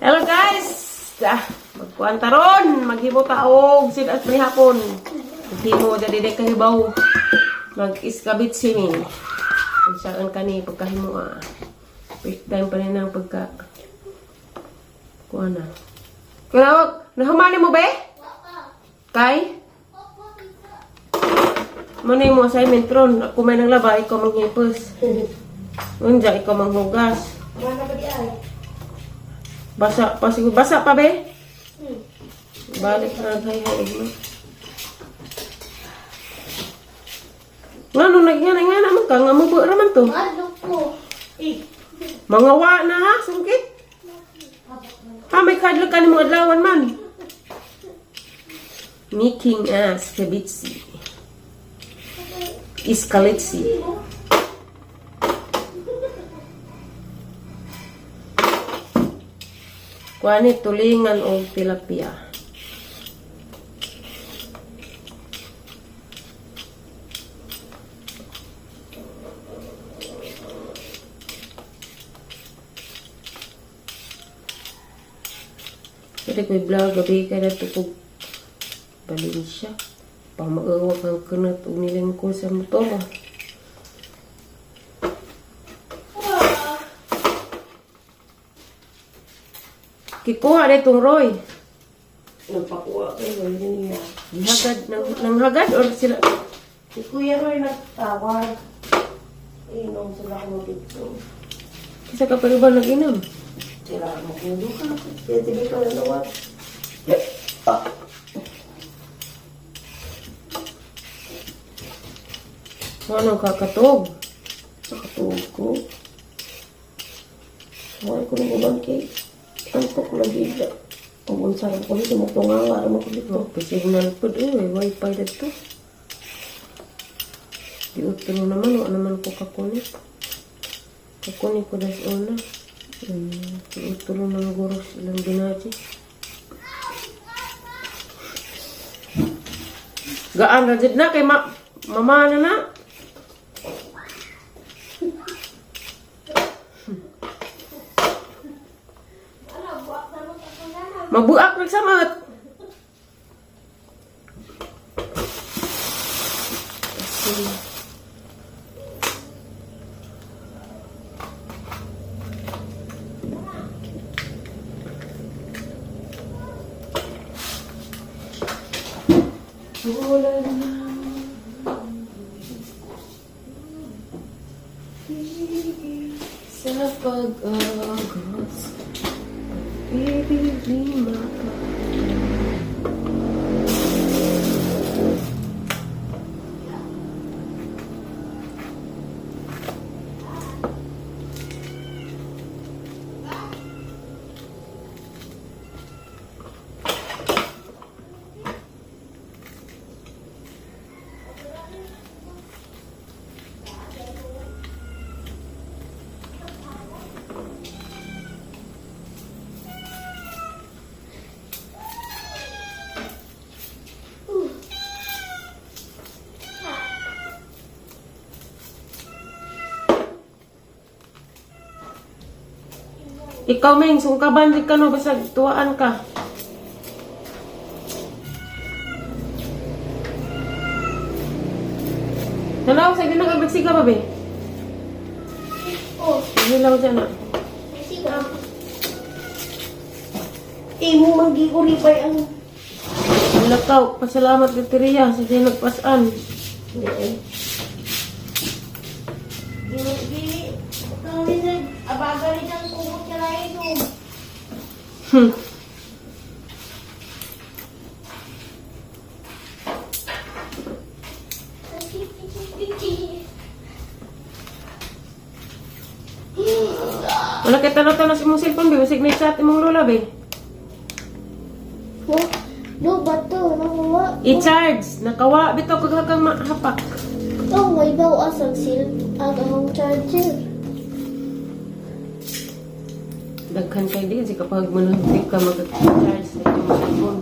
Hello guys! Magkuan taron, maghimo ta og sit-up ni hapon. Maghimo dali dili kahibaw. Mag-iskabit sini. Unsaon kani pagkahimo ah. First time pa rin ang pagka kuan na. Kaya nahumani mo be? Kay? Mano yung mo assignment ron? Ako may nang laba, ikaw manghipos. Unja, ikaw manghugas. Mana ba di ay? Basa pa siguro. Basa pa be? Balik na hay hay mo. Ngano nag nga nga naman ka nga mo raman to. Ano ko? Eh, Mga wa na ha, sungkit. Ha, may kadlok ka ni mga adlawan man. Making us kabitsi. Iskalitsi. Kuani tulingan o tilapia. Pwede ko'y vlog, gabi ka na ito kog Valencia. Pamaawag ang kunat og nilingko sa motor. Kikuha na itong Roy. Nagpakuha kayo yun niya. Hagad, nang hagad or sila? Si Kuya Roy nagtawag. Inom sila ko magpipso. Isa ka pa rin ba nag-inom? Sila magmundo ka. Kaya sige ka na nawa. Ano kakatog? Nakatuog ko. Wala ko ng ubang cake. Antok lagi na. Ang unsa ko nito magtunganga ra ko dito. Oh, signal po eh, wifi dito. Di utro naman, wala naman ko kakunik. Kakunik ko das una. Di utro ng guros ilang binaji. Gaan ra jud na kay ma mama na na. Mabuak nagsamat. Wala na sa pag-agos, pag-ibig di mapa. Ikaw, Meng, sungkaban di ka no, basag tuwaan ka. Nalaw, sa ginang agbagsika ba, be? Oh, Hilaw dyan, ah. siga. Imo manggiguripay ang Lakaw, pasalamat kay Tiria sa di nagpasan. Hindi eh. Dili, dili. Kami nag abaga rin ang kumot niya na ito. Wala kay tanaw-tanaw sa imong cellphone, be. Basig na chat imong lola, be. Oh, do bato nakuha. I-charge. Nakawa, bitaw kag kang mahapak. Oh, may bawas ang sil ang akong charger. Daghan kay di, kasi kapag manahapik ka mag-charge sa imong cellphone.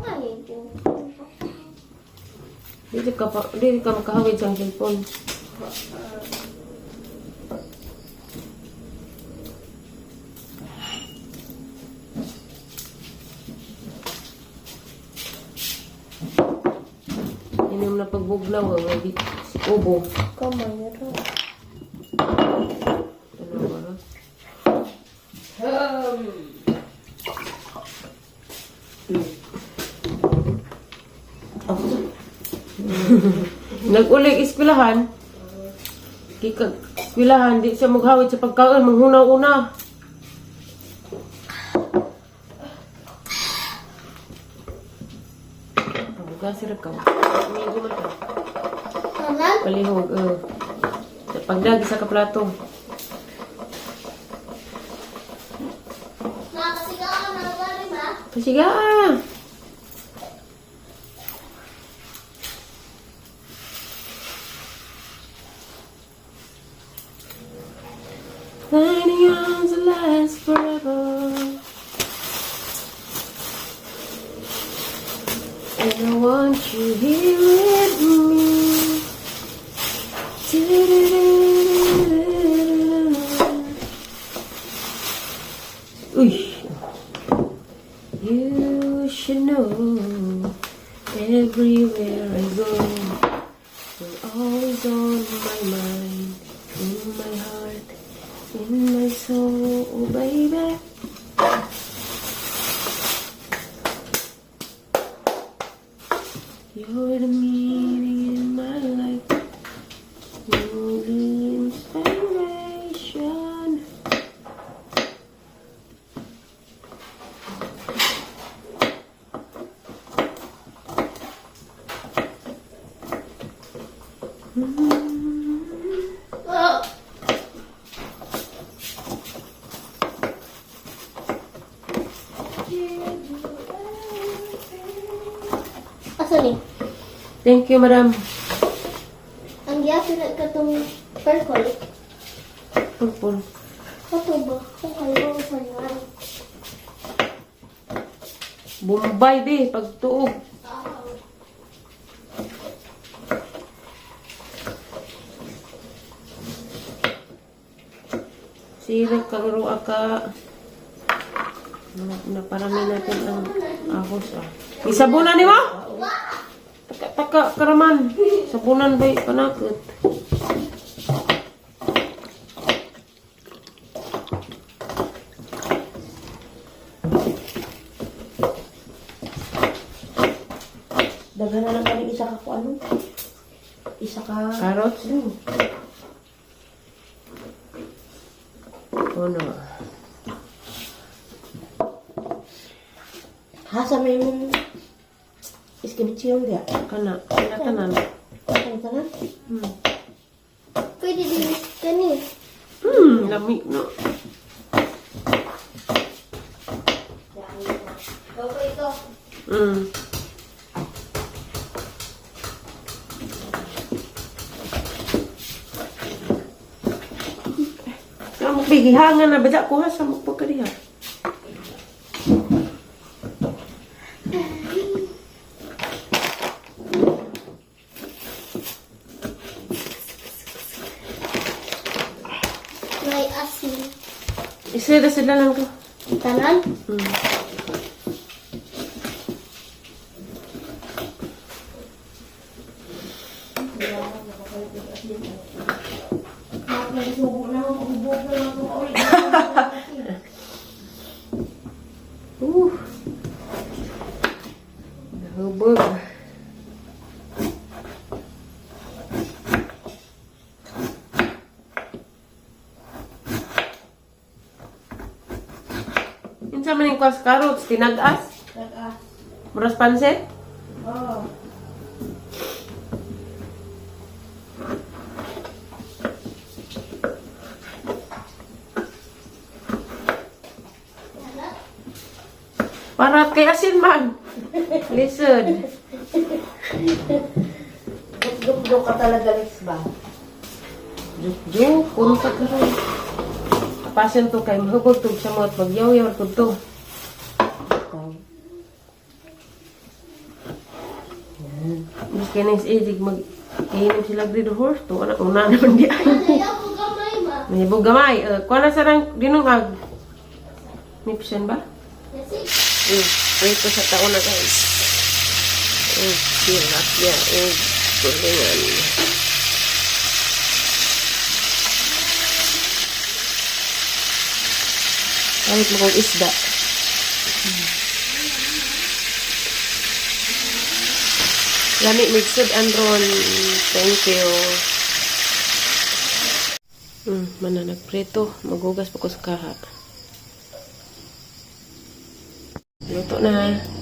Ay, ko. Di ka pa, di ka makahawid sa cellphone. na pagbugnaw nga ubo. Kamay ra. Ano ba? Ako. Nag-ulig eskwelahan. Kikag eskwelahan di siya maghawid sa pagkaon, manghunaw-una. Buga sila ka. Medyo man ka. Tanan? Palihog, Sa pagdag sa kaplato. Nakasigaw ka na gari ma. Pasiga! Tiny arms that last forever. And I want you here with me. Uy. You should know everywhere I go, you're always on my mind, in my heart, in my soul, oh baby. You're the meaning in my life, you're the inspiration. Oh. Asa ni? Thank you, madam. Ang giyapin na katong purple. Purple. Kato ba? Kung kayo sa nga. Bombay, be. Pagtuog. Sira kang ruwa ka. Naparami natin ang ahos, ah. Isabunan ni mo? Taka, taka, karaman. Sabunan ba panakot? Daghan na lang kami isa ka ko ano. Isa ka. Carrots? Ano? Ha, sa may mong iskabitsiyong diya. Kana. Kana tanan. Ang tanan. Pwede din kani. Lami no. Okay ito. Sa mo pigihangan na ba kuha sa mo pagkadiha. May asin. Isa na sila lang ko. Tanan? Nagsubo na ako, hubog na lang ako ulit. Nahubog. Unsa man yung kwas carrots? Tinag-as? Tagas. Muras pansit? Oh. Para kay asin man. Listen. Duk-duk ka talaga, Lex ba? Juk-juk, punta ka ron. Pasen to kay mahubog tug sa mga pagyaw-yaw tug to. Ikaw. Mas kaya sa ejig mag iinom sila green horse to anak una naman di ay. Ayaw ko gamay ma. Mahibog gamay. Kuha na sa rang dinungag. Nipsyan ba? Kasi Prito sa taon na guys. Tilapia. Kulingan. Palit mo kong isda. Lami migsud andron. Thank you. Mana nagprito. Magugas pa ko sa kaha. Luto na.